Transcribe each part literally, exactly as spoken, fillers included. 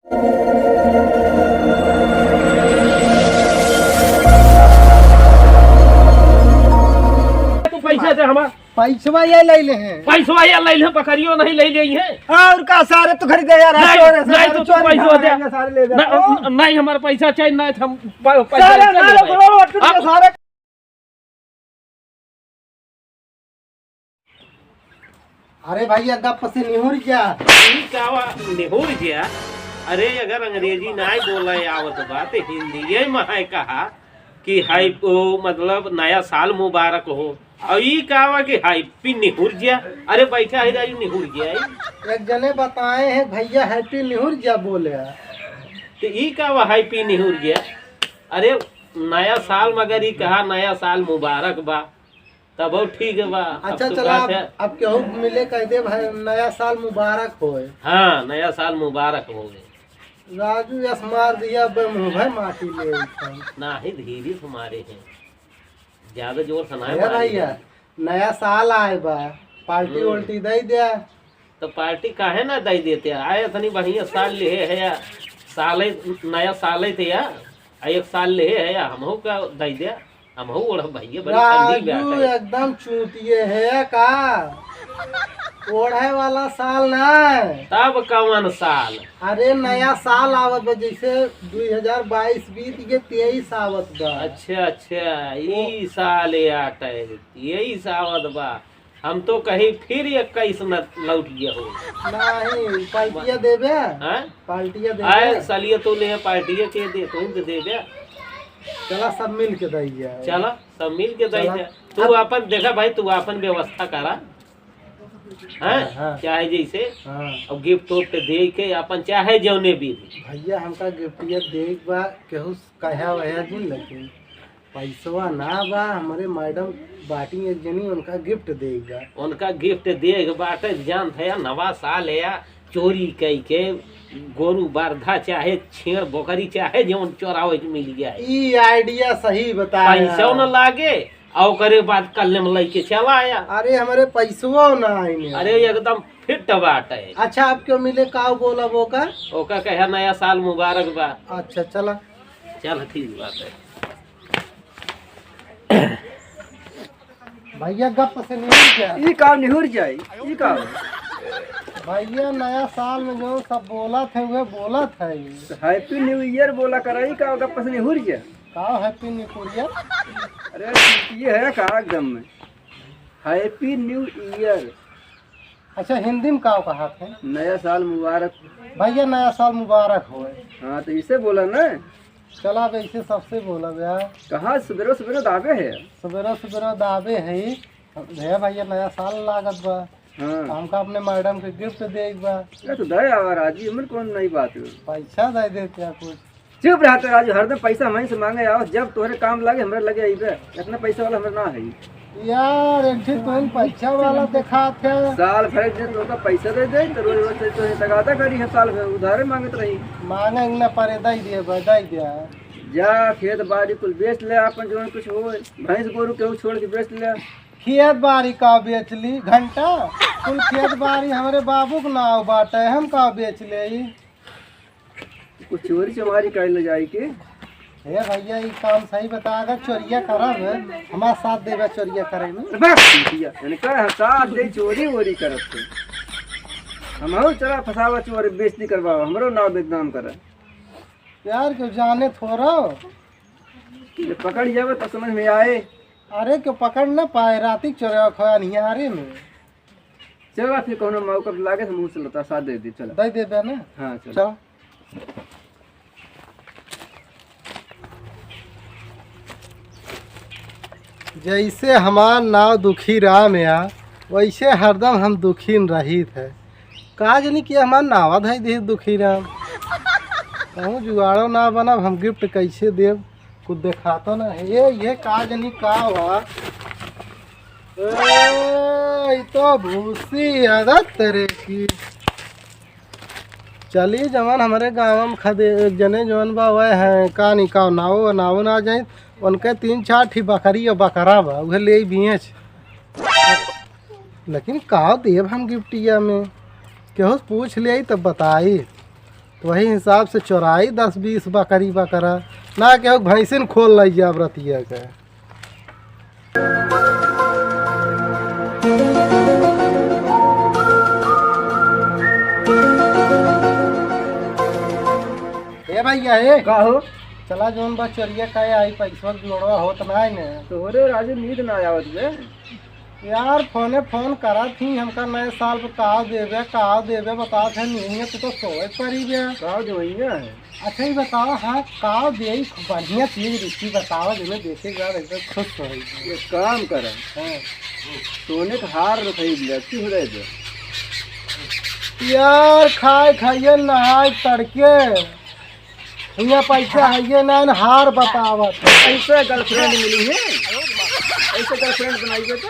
तू पैसा दे हमार। पैसवा ये ले ले हैं। पैसवा ये ले ले, बकरियो नहीं ले ले हैं। और का सारे तू खरीदे यार, नहीं, चोर है, नहीं, सारे तू, तू चोर पैसवा दे। सारे ले जा। नहीं, नहीं, हमारा पैसा चाहिए, नहीं, हम प-, पैसा सारे नहीं ना लेंगे। लोग रोड पे अब सारे। अरे भैया, गप से निहुर जा। ई कावा निहुर जा? अरे, अगर अंग्रेजी नाय बोले आवत बा, त हिंदिये में है कहा कि हाई, ओ, मतलब, नया साल मुबारक हो। और ई कावा कि हैप्पी निहुर जा? अरे, बैठा है राजू, निहुर जा। एक जने बताए हैं भैया, हैप्पी निहुर जा बोले हैं। त ई कावा हैप्पी निहुर जा? अरे, नया साल मगर ई कहा नया साल मुबारक बा। तब ठीक बा। अब अच्छा, तो चला, बात अब, है। अब केहू मिले, कह दे भाई, नया साल मुबारक होए। हाँ, नया साल मुबारक होए। राजू यस मार दिया बे मुँह भाई माटी ले एकदम। नाही, धीरे से मारे हैं, ज्यादा जोर से ना अरे मारे भैया, हैं। नया साल आए बा, पार्टी हम्म। उल्टी दे दिया। तो पार्टी काहे ना दे देते? आए इतनी बढ़िया साल लिहे है या, साले, नया साले थे या, आ एक साल लिहे है या, हमहू का दे दे, हमहू ओढ़ब भैया, बड़ी ठंडी राजू बैठे। एकदम चूतिए है का? ओढ़े वाला साल ना। तब कौन साल? अरे नया साल आवत बा, जैसे दुई हजार बाईस बीत के तेईस आवत बा। अच्छा, अच्छा, ई साल आटे, तेईस आवत बा। हम तो कही फिर इक्कीस में लौट गया हो। नहीं, पार्टिया देबे? हैं? पार्टिया देबे? आए, सालिया तो ले पार्टिया के दे, तुम तो देबे। चला सब मिल के दई जाए। चला, सब मिल के दई चला। जाए। तू अब अपन देखा भाई, तू अपन व्यवस्था करा। हैं? हाँ, हाँ। चाहे जैसे, हाँ। अब गिफ्ट उफ्ट दे के अपन चाहे जौने भी दे। भैया हमका गिफ्टिया दे बा, केहू कहा वहा जिन लगे। पैसवा ना बा, हमरे मैडम बाटी एक जनी, उनका गिफ्ट देगा। उनका गिफ्ट देगा बाटे, जानत है, नवा साल है, चोरी कई के गोरू बरधा चाहे छेड़ बोकरी चाहे जौन चोरावे के मिल जाए। ई आइडिया सही बताया। पैसो न लागे, और ओकरे बाद कल्ले में लइके चला आया। अरे, हमरे पैसवो ना आइने। अरे, एकदम फिट बाटे। अच्छा, अब क्यों मिले, काव बोला वो का? ओका कहे नया साल मुबारक बा। अच्छा, चला। चल, ठीक बात है। भैया गप से निहुर जा। ई का निहुर जाई? ई का? भैया नया साल में जो सब बोलत है, उहे बोलत है। तो Happy New Year बोला करा, ई का गप से निहुर जा? का Happy New Year? अरे, ये है का एकदम में? Happy New Year। अच्छा, हिंदी में का कहत है? नया साल मुबारक। भैया, नया साल मुबारक होए। हाँ, तो इसे बोला ना। चला, अब ऐसे सबसे बोला भैया। कहाँ सुबेरे सुबेरे दाबे है? सुबेरे सुबेरे दाबे है। भैया, भैया, नया साल लागत बा। हाँ। हमका अपने मैडम के गिफ्ट दे बा। अरे, तो दे आवा राजू, हमरे कौन नई बात है? पैसा दे देते हैं कुछ। चुप रह तो राजू, हरदम पैसा हमहीं से मांगे आओ, जब तोहरे काम लागे हमरे लगे अइबे, इतना पैसा वाला हमरे ना है। यार, एक ठे तुम पैसा वाला देखात है। साल भर जे तोहका पैसा दे दे, तो रोज रोज से तोहे तगादा करी है, साल भर उधारे मांगत रही। मांगे न परे, दई दे, दई दे। जा खेत बाड़ी कुल बेच ले, आपन जौन कुछ हो, भैंस गोरू केहू छोड़ के बेच ले। खेत बाड़ी का बेच ली घंटा, कुल खेत बाड़ी हमरे बाबू के नाव बाटे, हम का बेच ले? कुछ चोरी चमारी कर ले जाए के। हे भैया, ई काम सही बता, अगर चोरिया करब, हमार साथ देबे चोरिया करे में। अरे बाप रे भैया, इनका साथ दे चोरी वोरी करत है। हमहू चला फसावा चोर बेइज्जती करवावा, हमरो नाव बदनाम करे। यार, क्यों जाने थोड़ा। ये पकड़ जावे तो समझ में आए। अरे, क्यों पकड़ ना पाए, राती चोरवा खोया निहारे में। चला फिर कौनो मौका पे लागे तो मुँह से लता साथ दे दी, चला। दे देबे ना? हाँ, चला। चला। जैसे हमार नाव दुखी राम या, वैसे हरदम हम दुखी रहित है। का जानी कि हमार नावा धई दिहिस दुखी राम। कहूँ जुगाड़ो ना बनब, हम गिफ्ट कैसे देब, कुछ देखातो ना है। ये, ये का जानी का हुआ। ए, ई तो भूसी आदत तेरे की। चली, जवन हमरे गाँव में खदे, एक जने जवन बा, वह है, का नी का, नावो, नावो ना जाई, उनके तीन चार ठी बकरी और बकरा बा, उहे ले बेच। लेकिन का देब हम गिफ्टिया में, केहू से पूछ ले तब बताई। वही हिसाब से चोराई दस बीस बकरी बकरा, ना केहू भैंसिन खोल लइ जाब रतिया के। ए भैया, ए। का हो? चला जौन बा चोरिया का आई, पैसवा के जोड़वा होत नाई ने। तोहरे राजू नींद ना आवत बे। यार, फोने फोन करत ही, हमका नए साल पे का देबे, का देबे, बतावत है, नहीं है, तू तो सोए परी बे। का देवइया है? अच्छा, ये बताओ, हाँ, का देई, बढ़िया चीज रिश्ती बताओ, जिन्हें देखे के बाद एकदम खुश हो जाए। एक काम कर, हाँ। सोने का हार रखाई दिया, अच्छी हो जाए दे। यार, खाए खाइए, नहाए तड़के, हियाँ पैसा है ये ना, हार बतावत है। ऐसे गर्लफ्रेंड मिली है, ऐसे गर्लफ्रेंड बनाई बेटा।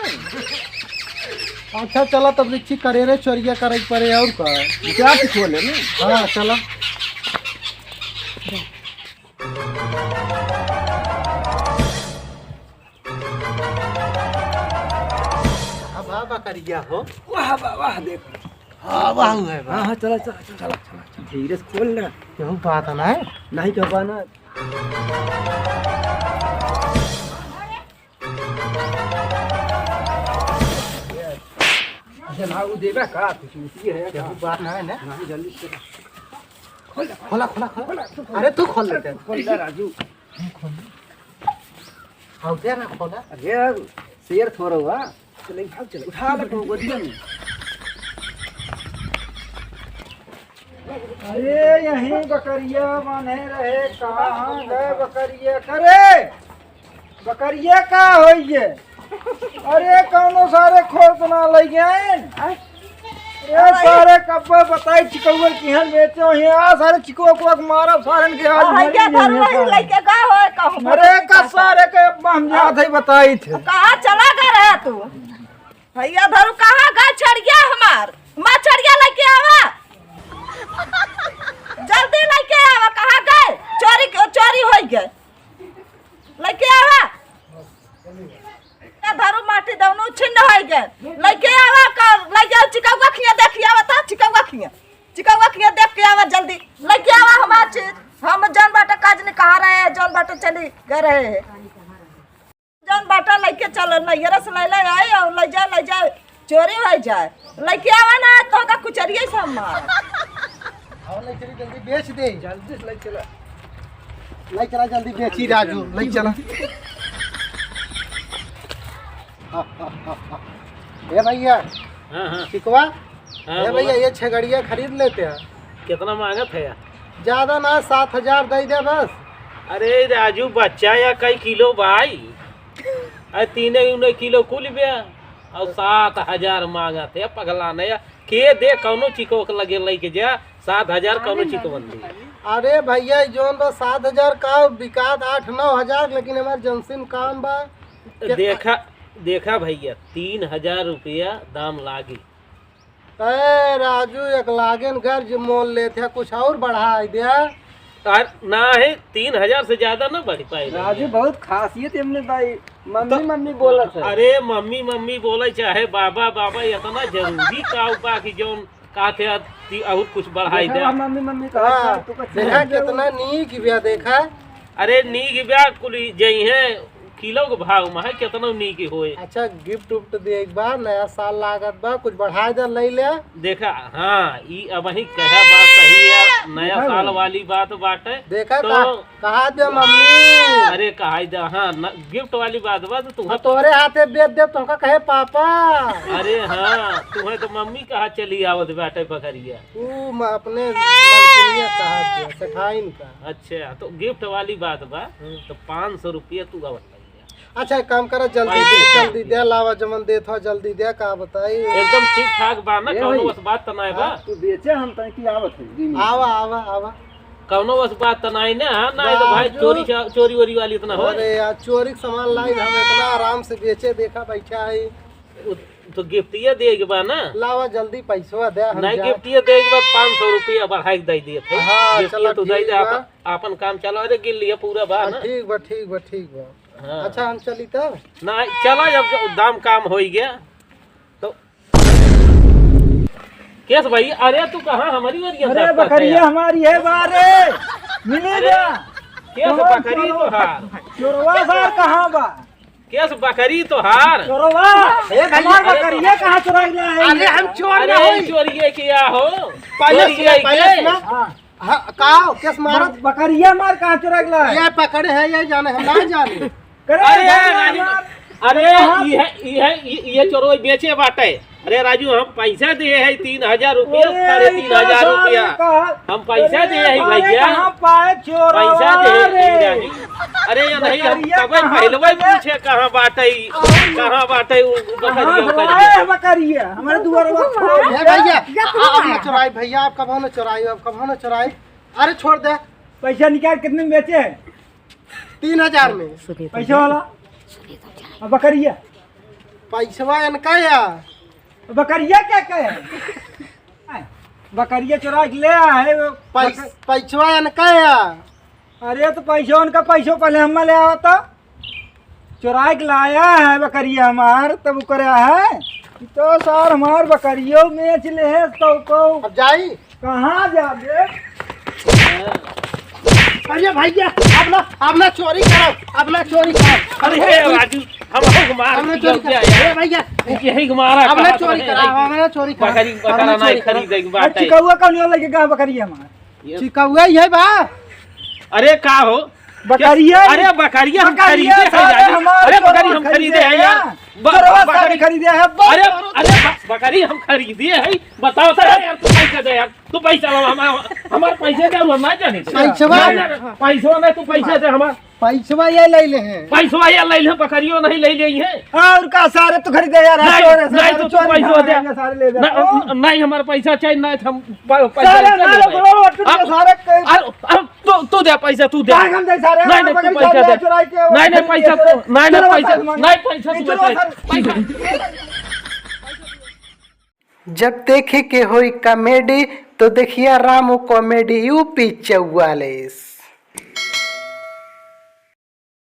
अच्छा, चला तब रिक्की करे रे, चोरिया करे के पड़े और का। क्या कुछ बोले ना? हाँ, चला। अब आ बकरिया हो। वाह, वाह, वाह, देख। हाँ, वाह, हुआ है, वाह। हाँ, हाँ, चला, चला, चला, चला, चला, चला। धीरे से खोल ना। केहू बात ना है? नहीं, केहू बात ना। अच्छा, ना, वो देबे का? कुछ उसी है का? केहू बात ना है ना? नहीं, जल्दी से। खोल, खोला, खोला, खोला। अरे, तू खोल लेते। खोल दे, राजू। हम खोल। हाँ, उठे ना, खोला। अरे, शेर थोड़ा हुआ। चले, भाग चले। उठा ले, तो गोदिया में। अरे, यहीं बकरिया बांधे रहे, कहाँ गए बकरिया? करे, बकरिया का होइए? अरे, कौनो सारे खोल तो ना लइ गए? अरे, सारे कब्बे बताई चिकौआ किहन बेचो ही, आ सारे चिकौआ को मारब, सारन के आज आ, मरी भैया, नहीं धर है ले, सारे। लइके का होए, कहूँ अरे, का सारे के अब्बा हम जात है बताई थे। कहाँ चला गए रहे तू? भैया धरू, कहाँ गए छड़िया हमार? माँ छड़िया लइके आवा। जल्दी लइके आवा, कहाँ गए? चोरी, चोरी होइ गए। लइके आवा। ए धरू माटी दउनो छिन्न होइ गए। लइके आवा, का, लइके आवा, चिकौआ खिया देख आवा ता, चिकौआ खिया। चिकौआ खिया देख के आवा जल्दी। लइके आवा हमार चीज। हम जौन बाटे काज निकाह रहे हैं, जौन बाटे चली गए रहे हैं। जौन बाटा लइके चल, नैहरा से लइ ले आई और लइ जा, लइ जा, चोरी होइ जाए। लइके आवा ना, तो का कुचरिए से हम मार। और लइ चली, जल्दी बेच दे। जल्दी से लइ चला। लइ चला, जल्दी बेची राजू, लइ चला। ए भैया, हाँ, हाँ। चिकवा, हाँ, ए भैया, बोला। ये छगड़िया खरीद लेते हैं। कितना मांगत है यार? ज्यादा ना, सात हजार दइ दे बस। अरे राजू, बच्चा या कई किलो भाई? अरे तीने उने किलो कुल बे, और सात हजार मांगत है, पगला नया। के दे, कौनो चिको के लगे लइके जा, सात हजार कौनो चिको बंदी। अरे भैया, जौन बा सात हजार का बिकात आठ नौ हजार, लेकिन emergency में काम बा। देखा, देखा भैया, तीन हजार रुपया दाम लागी। ए राजू, एक लागेन गर्ज मोल लेत है, कुछ और बढ़ाई दे। अरे नाही, तीन हजार से ज्यादा ना बढ़ पाई राजू। बहुत खासियत है हमने भाई, मम्मी तो मम्मी बोलत है। अरे मम्मी मम्मी बोले चाहे बाबा बाबा, इतना जरूरी का बा कि जौन कहते हैं ती और कुछ बढ़ाई देखा दे। मम्मी मम्मी कहा हाँ, तू का देखा चीज कितना नीक बिया, देखा। अरे नीक बिया कुल जइहे किलो के भाव में है, केतनो नीक होए। अच्छा, gift उफ्ट दे एक बार, नया साल लागत बा, कुछ बढ़ाए दे, लइ ले। देखा, हाँ, ई अबही कहा बात सही है, नया देखा साल भाई। वाली बात बाटे। देखा तो का, कहा दे मम्मी। अरे कहा दे, हाँ, न, gift वाली बात बा तो तुम हाँ, तोहरे हाथे बेच दे, तुमका कहे पापा। अरे हाँ, तुम्हें तो मम्मी कहा चली आवत बाटे बकरिया। तू म-, अपने मलकिनिया कहा दे, सेठाइन का। अच्छा, तो gift वाली बात बा, हम्म। तो पाँच सौ रुपया तू आवत अच्छा, एक काम करा, जल्दी दे, जल्दी दे, लावा, जमन देत हो, जल्दी दे, का बताई? एकदम ठीक ठाक बा ना, ए कौनो भाई, बस बात त नाय बा। हाँ, तू बेचे, हम तनी की आवत है, जी, आवा, आवा, आवा। कौनो बस बात त नाय ना, हाँ, नाय तो भाई, राजू। चोरी चा-, चोरी वोरी वाली इतना हो। अरे यार, चोरी के सामान लाई, हम इतना आराम से बेचे, देखा, बैठा है। उ, तो गिफ्टिया दे के बा ना। लावा, जल्दी पैसवा दे, हम नाय, जाए। गिफ्टिया दे के बा, पाँच सौ रुपया बढ़ाई के दे दिए थे। हाँ, गिफ्टिया चलो, तू दे ठीक दे, बा। आपन, आपन काम चलो, अरे, गिन लिया, पूरा बा हाँ, ना। ठीक बा, ठीक बा, ठीक बा। हाँ। अच्छा, हम चली तब? ना, चला, जब दाम काम होइ गया, तो केस भाई, अरे तू कहाँ हमारी ओर ये अरे बकरिया हमारी है बा रे, मिली जा। केस बकरी तोहार। चोरवा सार कहाँ बा? केस बकरी तोहार। चोरवा, ए भैया, हमार बकरिया कहाँ चुराइला है? अरे हम चोर ना होई। चोरिए किया हो? पहले सुना, पहले सुना। हाँ। हाँ, का हो? केस मारत? बकरिया हमार कहाँ चुराइला है? ये पकड़े है, ये जाने, हम ना जाने। करे अरे यार, राजू, अरे, इहे, इहे, इ-, इहे चोरवा बेचे बाटे। अरे राजू, हम पैसा दिए है तीन हजार रुपया, अरे, साढ़े तीन हजार रुपया। हम पैसा दिए है भैया। कहाँ पाए चोरवा पैसा दिए है रे? अरे ये नहीं, हम तबे पहलवा पूछे कहाँ बाटे, कहाँ बाटे उ बकरिया, बकरिया। हमारे दुआर पर। ए भैया, आप ना चोराई भैया, आप कबो ना चोराई, आप कबो ना चोराई। अरे छोड़ दे। पैसा निकाल, कितने में बेचे है? तीन हजार में। पैसा वाला। अब बकरिया। पैसवा इनका या। बकरिया क्या कहे? बकरिया चुरा के ले आया है वो। पैस-, बकर- पैसवा इनका या। अरे तो पैसा उनका, पैसा पहले हम ले आवा तो। चुरा के लाया है बकरिया हमार, तब वो करे है। तो सार हमार बकरियो बेच ले है तो को। अब जाई? कहाँ जाबे? अरे भैया, अब ना, अब ना चोरी करो, अब ना चोरी करो। अरे हे राजू, हम हो मार अब ना चोरी करो। ए भैया, यही मारा अब ना चोरी करो, अब ना चोरी करो। बकरी, बकरा नहीं खरीदे के बात है। चिकौआ कौन लगे गा बकरी हमार? चिकौआ ये बा। अरे का हो? बकरिया। अरे बकरिया हम खरीदे हैं यार। अरे बकरी हम खरीदे हैं यार। बकरी खरीदे हैं। अरे, अरे बकरी हम खरीदे हैं। बताओ तो यार, तू पैसा दे यार। तू पैसा ला, हम, हमार पैसे दे, हम ना जाने। पैसवा। पैसवा नहीं, तू पैसा दे हमार। पैसवा ये ले ले हैं। पैसवा ये ले ले, बकरियो नहीं ले ले हैं। और का सारे तू खरीदे यार, नहीं, चोर है, नहीं, सारे तो तू चोर पैसवा दे। सारे ले जा। नहीं, नहीं, हमार पैसा चाहिए, नहीं, हम प-, पैसा सारे नहीं ना, लेबे। सारे अब, अब तू, तू दे पैसा, तू दे। हम दे सारे, नहीं, नहीं, तू पैसा दे। नहीं, नहीं, पैसा तू, नहीं, नहीं, पैसा, नहीं, पैसा तू दे। पैसा। जब देखे के होई comedy, तो देखिया रामू comedy U P चौवालीस।